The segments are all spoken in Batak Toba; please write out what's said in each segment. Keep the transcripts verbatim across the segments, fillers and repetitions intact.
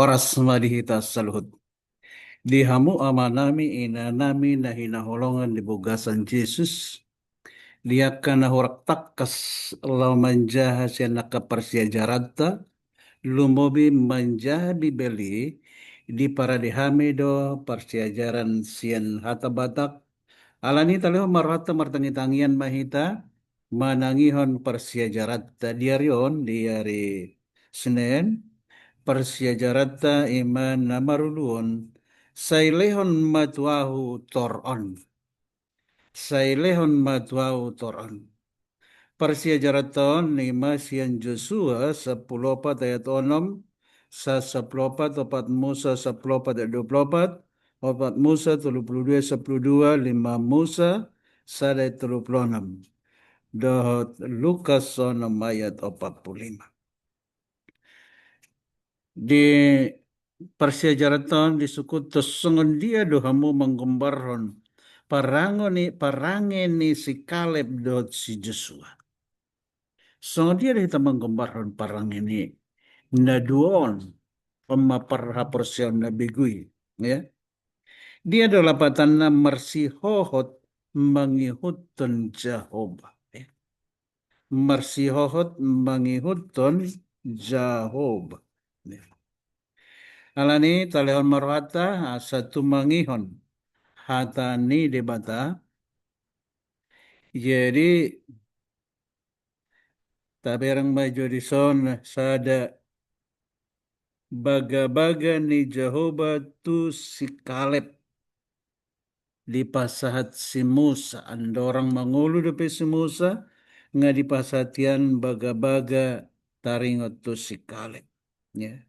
Horas ma di hita saluhut. Di hamu amanami, inanami na hinaholongan di bagasan Jesus, di angka na hurang tangkas laho manjaha sian angka parsiajaranta, lumobi manjaha Bibel i, diparade hami do parsiajaran sian hata Batak. Alani i talehon ma rohanta, martangitangian ma hita manangihon parsiajaranta di ari on, di ari Senin. Parsiajaranta i ma na maruluhon, Sai lehon ma tu ahu tor on. Sai lehon ma tu ahu tor on. Parsiajaranta on i ma sian Josua sampulu opat ayat onom, sa sampulu opat, opat Musa sampulu opat ayat dua pulu opat, opat Musa tolu pulu dua sampulu dua, lima Musa sada ayat tolu pulu onom, dohot Lukas onom ayat opat pulu lima. Di parsiajaranta on disungkun, tos songon dia do hamu manggombarhon parange ni, parange ni si Kaleb dohot si Josua? Songon dia do hita manggombarhon parange ni na dua on? On ma parhaporseaon na begu i, ya. Dia do lapatanna marsihohot mangihuthon Jahowa, ya. Marsihohot mangihuthon Jahowa. Alani i talehon ma rohanta asa tumangihon hata ni Debata. Jadi tabereng ma jo dison sada bagabaga ni Jahowa tu si Kaleb. Dipasahat si Musa, andorang mangolu dope si Musa, nga dipasahat hian bagabaga taringot tu si Kaleb. Ya.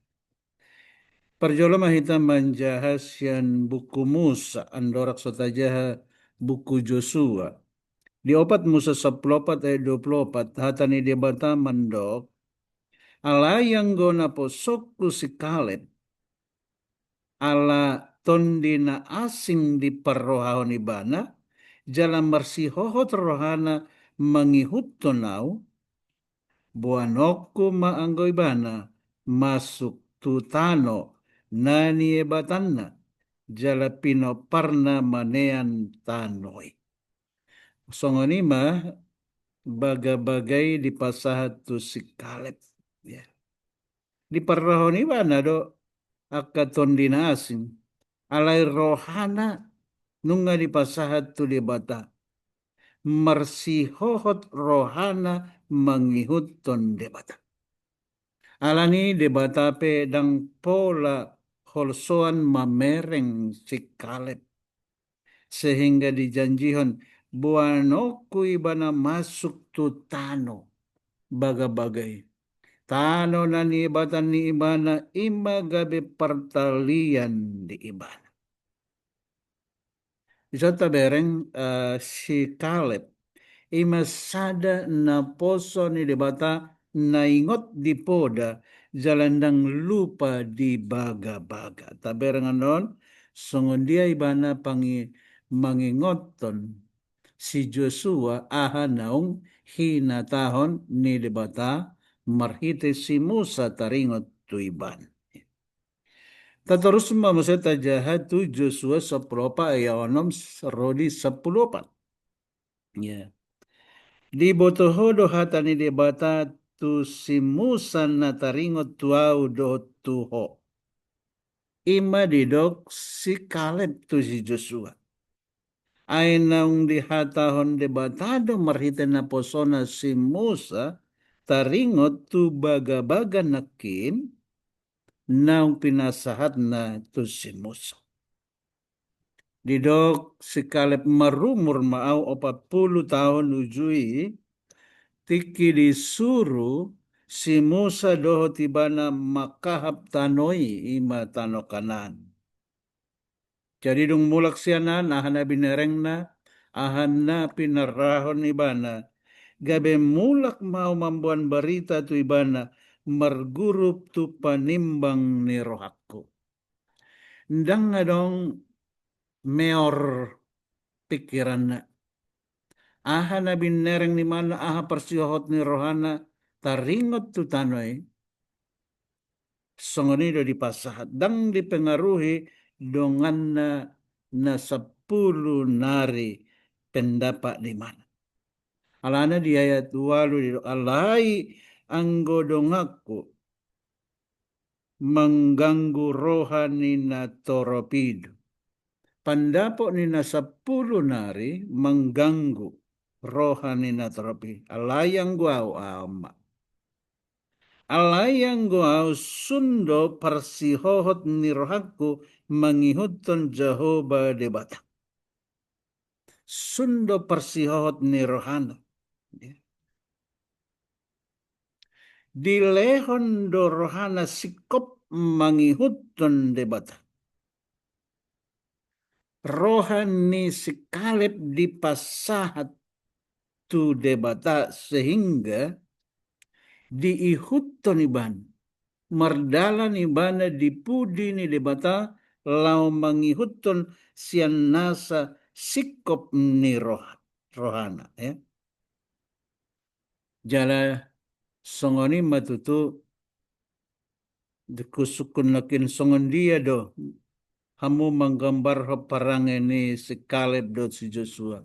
Parjolo ma hita manjaha sian buku Musa, andorang so tajaha buku Josua. Di opat Musa sampulu opat ayat dua pulu opat, hata ni Debata mandok, Alai anggo naposongku si Kaleb, ala tondi na asing diparrohahon ibana, jala marsihohot rohana mangihuthon ahu, boanonku ma anggo ibana masuk tu tano na niebatanna, jala pinomparna manean tano i. Songon i ma bagabaga i dipasahat tu si Kaleb. Ya. Diparrohahon ibana do angka tondi na asing. Alai rohana nunga dipasahat tu Debata. Marsihohot rohana mangihuthon Debata. Alani i Debata pe ndang pola holsoan mamereng si Kaleb. Sehingga dijanjihon, boanonku ibana masuk tu tano bagabaga i. Tano na niebatan ni ibana i ma gabe partalian di ibana. Dison tabereng, eh, si Kaleb i ma sada naposo ni Debata na ingot di poda jala ndang lupa di bagabaga. Tabereng annon, songon dia ibana pangi-, mangingothon si Josua aha naung hinatahon ni Debata marhite si Musa taringot tu ibana. Tatorus ma muse tajaha tu Josua sampulu opat ayat onom ro di sampulu opat. Ya. Diboto ho do hata ni Debata tu si Musa na taringot tu ahu dohot tu ho. I ma didok si Kaleb tu si Josua. Ai naung dihatahon Debata do marhite naposona si Musa taringot tu bagabaga nangkin naung pinasahatna tu si Musa. Didok si Kaleb, marumur ma ahu opat pulu taon uju i, tingki disuru si Musa dohot ibana mangkahap tano i, i ma tano Kanaan. Jadi dung mulak sian an, aha na binerengna, aha na pinarahon ibana, gabe mulak ma ahu mamboan barita tu ibana, margurup tu panimbang ni rohangku. Ndang adong meor pikiranna. Aha na binereng ni ibana, aha parsihohot ni rohana taringot tu tano i. Songon i do dipasahat, ndang dipengaruhi donganna na sampulu nari pendapat ni ibana. Alana di ayat ualu didok, alai anggo donganku mangganggu roha ni natorop i do. Pandapot ni na sampulu nari mangganggu roha ni natorop i. Alai anggo au, au ma. Alai anggo au sun do parsihohot ni rohangku mangihuthon Jahowa Debata. Sun do parsihohot ni rohana. Dilehon do rohana singkop mangihuthon Debata. Roha ni si Kaleb dipasahat tu Debata sehingga diihuthon ibana, mardalan ibana di pudi ni Debata laho mangihuthon sian nasa singkop ni roha, rohana, ya. Jala songon i ma tutu, dikusukkun nangkin songon dia do hamu manggambarhon parange ni si Kaleb dohot si Josua.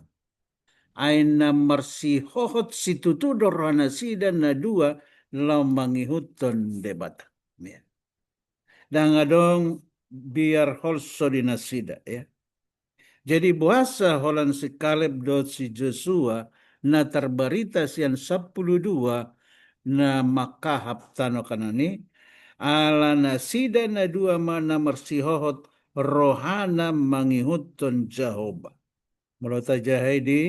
Ai na marsihohot situtu do rohanasida na dua laho mangihuthon Debata. Ya. Ndang adong biar holso di nasida, ya. Jadi boasa holan si Kaleb dohot si Josua na tarbarita sian sampulu dua na mangkahap tano Kanaan i, ala nasida na dua ma na marsihohot rohana mangihuthon Jahowa. Molo tajaha i di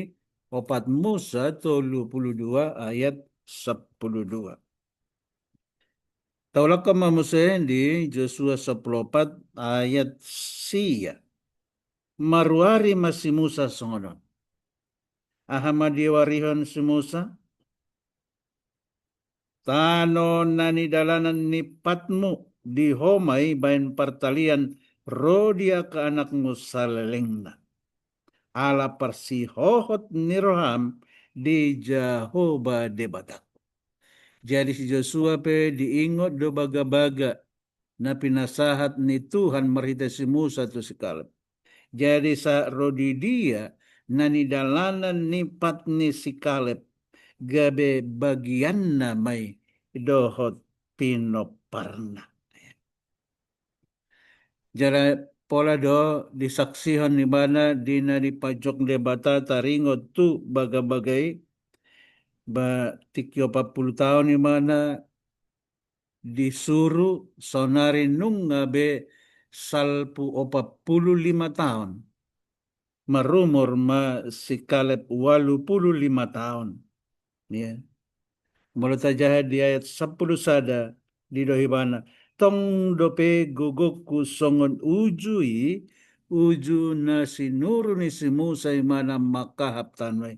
opat Musa tolu pulu dua ayat sampulu dua. Taulakhon ma muse di Josua sampulu opat ayat sia. Maruari ma si Musa songon on. Aha ma dioarihon si Musa? Tano na nidalanan ni patmu di ho ma i bahen partalian ro di angka anakmu salelengna. Ala parsihohot ni roham di Jahowa Debatangku. Jadi si Josua pe diingot do bagabaga na pinasahat ni Tuhan marhite si Musa tu si Kaleb. Jadi sahat ro di dia na nidalanan ni pat ni si Kaleb, gabe bagianna ma i dohot pinomparna. Jala pola do disaksihon ibana di na dipajok Debata taringot tu bagabaga i, ba tingki opat pulu taon ibana disuru, saonari nunga be salpu opat pulu lima taon. Marumur ma si Kaleb ualu pulu lima taon. Ya. Molo tajaha di ayat sampulu sada, didok ibana, tong dope gogongku songon uju i, uju na sinuru ni si Musa ibana mangkahap tano i.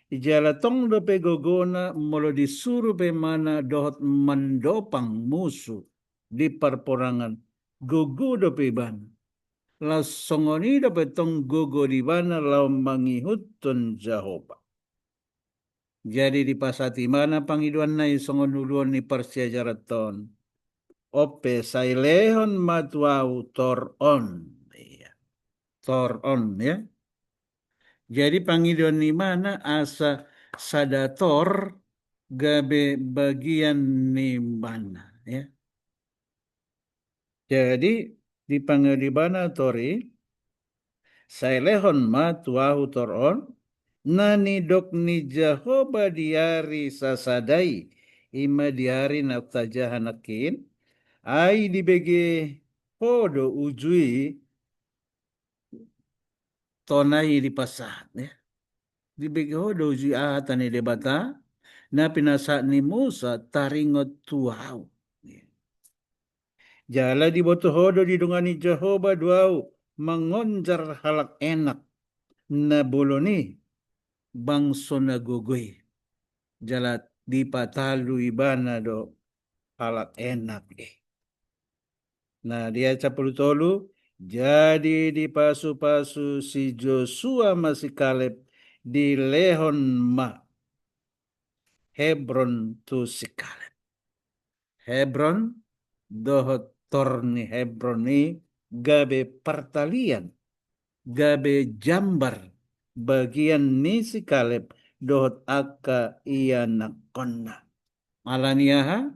Jala tong dope gogona molo disuru pe ibana dohot mandopang musu di parporangan, gogo dope ibana. Laos songon i dope tong gogo di ibana laho mangihuthon Jahowa. Jadi dipasahat ibana pangidoanna i songon uluan ni parsiajaran on. On pe sai lehon ma tu ahu tor on. Iya. Tor on, ya. Jadi pangidoan ni ibana asa sada tor gabe bagian ni ibana, ya. Jadi dipangido ibana tor i, sai lehon ma tu ahu tor on, na nidok ni Jahowa di ari sasada i, i ma di ari na tajaha nangkin, ai dibege ho do uju i, tona i dipasahat, ya. Dibege ho do uju i aha hata ni Debata, na pinasahat ni Musa taringot tu ahu. Jala diboto ho do didongani Jahowa do ahu mangonjar halak Enak na bolon i, bangso na gogo i. Jala dipatalu ibana do halak Enak i. Nah, di ayat sampulu tolu, jadi dipasupasu si Josua ma si Kaleb, dilehon ma Hebron tu si Kaleb. Hebron dohot tor ni Hebron i gabe partalian, gabe jambar bagian ni si Kaleb dohot angka ianakhonna. Ala ni aha?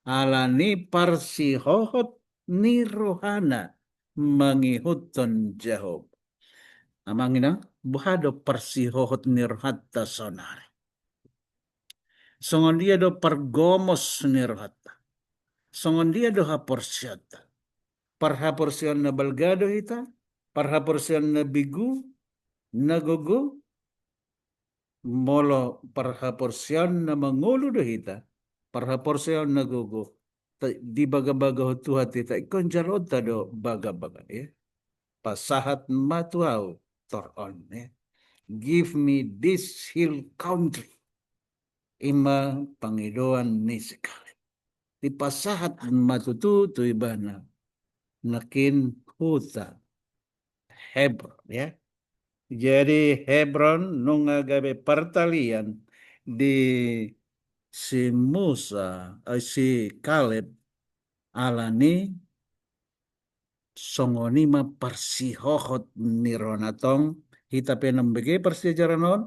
Ala ni parsihohot ni rohana mangihuthon Jahowa. Amang inang, boha do parsihohot ni rohanta saonari? Songon dia do pargomos ni rohanta? Songon dia do haporseaonta? Parhaporseaon na balga do hita? Parhaporseaon na begu, na gogo? Molo parhaporseaon na mangolu do hita, parhaporseaon na gogo, ta-, dibagabagahon Tuhan hita, ingkon jaloonta do bagabaga, ya. Pasahat ma tu ahu tor on, ya. Give me this hill country. I ma pangidoan ni si Kaleb. Dipasahat ma tutu tu ibana nangkin huta Hebron, ya. Jadi Hebron nunga gabe partalian di si Musa, eh, si Kaleb, ala ni songon i ma parsihohot ni rohana. Tong hita pe na umbege parsiajaran on,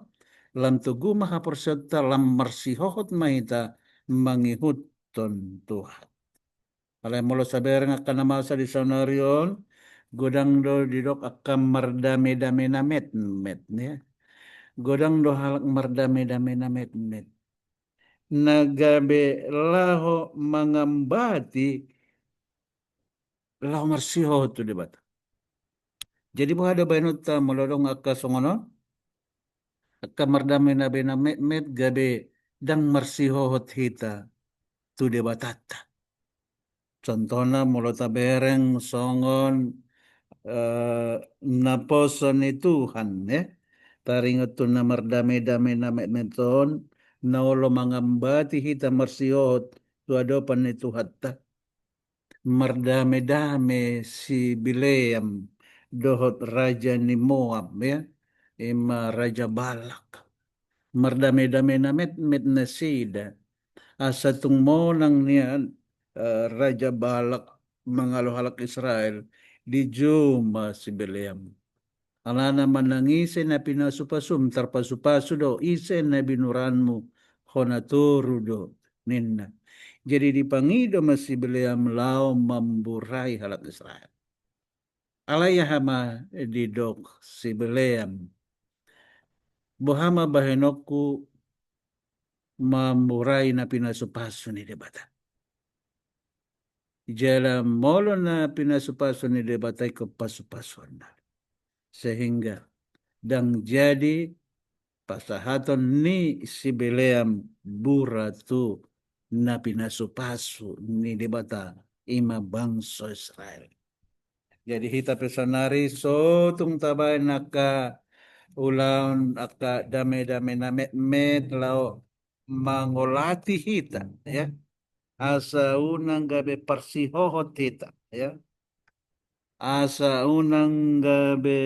lam togu ma haporseaonta, lam marsihohot ma hita mangihuthon Tuhan. Alai molo tabereng angka na masa di saonari on, godang do didok angka mardamedame na metmet, ya. Godang do halak mardamedame na metmet na gabe laho mangambati laho marsihohot tu Debata. Jadi boha do baenonta molo adong angka songon on? Angka mardamedame na metmet gabe ndang marsihohot hita tu Debatanta. Contohna molo tabereng songon, eh, naposo ni Tuhan, ya. Taringot tu na mardamedame na metmet on, na olo mangambati hita marsihohot tu adopan ni Tuhanta. Mardamedame si Bileam dohot raja ni Moab, ya, i ma Raja Balak. Mardamedame na metmet nasida, asa tung monang nian, eh, Raja Balak mangalo halak Israel, dijou ma si Bileam. Alana manang ise na pinasupasum, tarpasupasu do, ise na binuranmu, hona toru do, ninna. Jadi dipangido ma si Bileam laho mamburai halak Israel. Alai aha ma didok si Bileam? Boha ma bahenonku mamburai na pinasupasu ni Debata? Jala molo na pinasupasu ni Debata ingkon pasupasuonna. Sehingga ndang jadi pasahaton ni si Bileam bura tu na pinasupasu ni Debata, i ma bangso Israel. Jadi hita pe saonari so tung tabaen angka ulaon, angka damedame na metmet laho mangolati hita, ya. Asa unang gabe parsihohot hita, ya. Asa unang gabe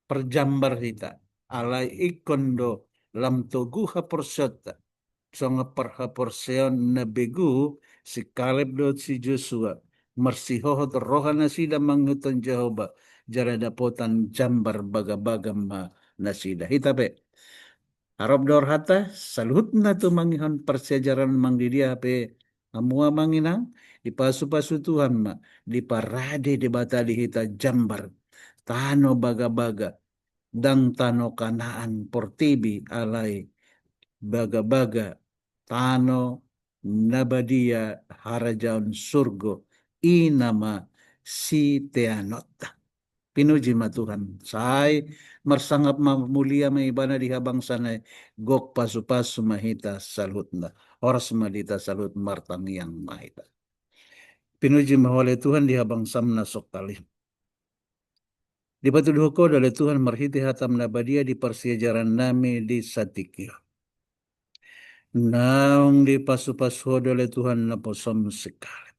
parjambar hita. Alai ingkon do lam togu haporseaonta. Songon parhaporseaon na begu si Kaleb dohot si Josua, marsihohot roha nasida mangihuthon Jahowa, jala dapotan jambar bagabaga ma nasida. Hita pe, haroro do rohanta, saluhutna tumangihon parsiajaran, manang di dia pe hamu amang inang, dipasupasu Tuhan ma, diparade Debata di hita jambar tano bagabaga, ndang tano Kanaan portibi, alai bagabaga tano na badia, harajaon surgo, i nama siteanonta. Pinuji ma Tuhan, sai marsangap ma, mulia ma Ibana di habangsana i, gok pasupasu ma hita saluhutna. Horas ma di hita saluhut, martangiang ma hita. Pinuji ma Ho ale Tuhan di habangsam na songkal i. Dipatuduhon Ho do ale Tuhan marhite hataM na badia di parsiajarannami di saonari on. Naung dipasupasu Ho do ale Tuhan naposoM si Kaleb.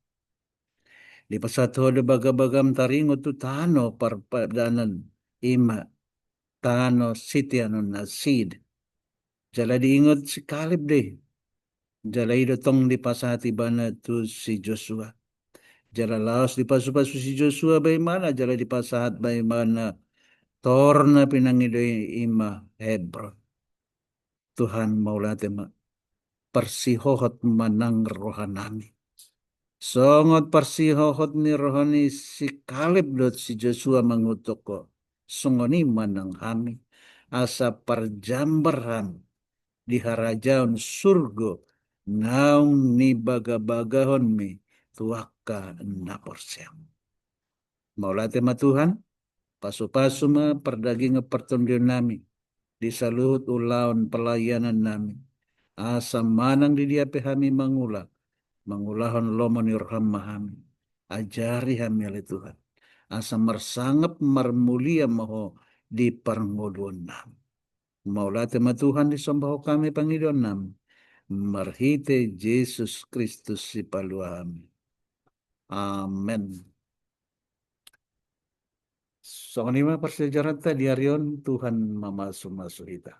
Dipasahat Ho do bagabagaM taringot tu tano parpadanan, i ma tano siteanon nasida. Jala diingot si Kaleb do i. Jala i do tong dipasahat ibana tu si Josua. Jala laos dipasupasu si Josua baimana, jala dipasahat baimana tor na pinangido i, i ma Hebron. Tuhan, mauliate ma. Parsihohot ma nang rohanami. Songon parsihohot ni roha ni si Kaleb dohot si Josua mangutuk Ho, songon i ma nang hami, asa parjambar hami di harajaon surgo naung nibagabagahonmi tu angka na porsea. Mauliate ma Tuhan, pasupasu ma pardagingon partondionnami di saluhut ulaon pelayanannami, asa manang di dia pe hami mangula, mangulahon lomo ni roham ma hami. Ajari hami ale Tuhan, asa marsangap marmulia ma Ho di parngoluonnami. Mauliate ma Tuhan, disombahon hami pangidoannami marhite Jesus Kristus Sipalua hami. Amen. Songon i ma parsiajaranta di ari on, Tuhan mamasumasu hita.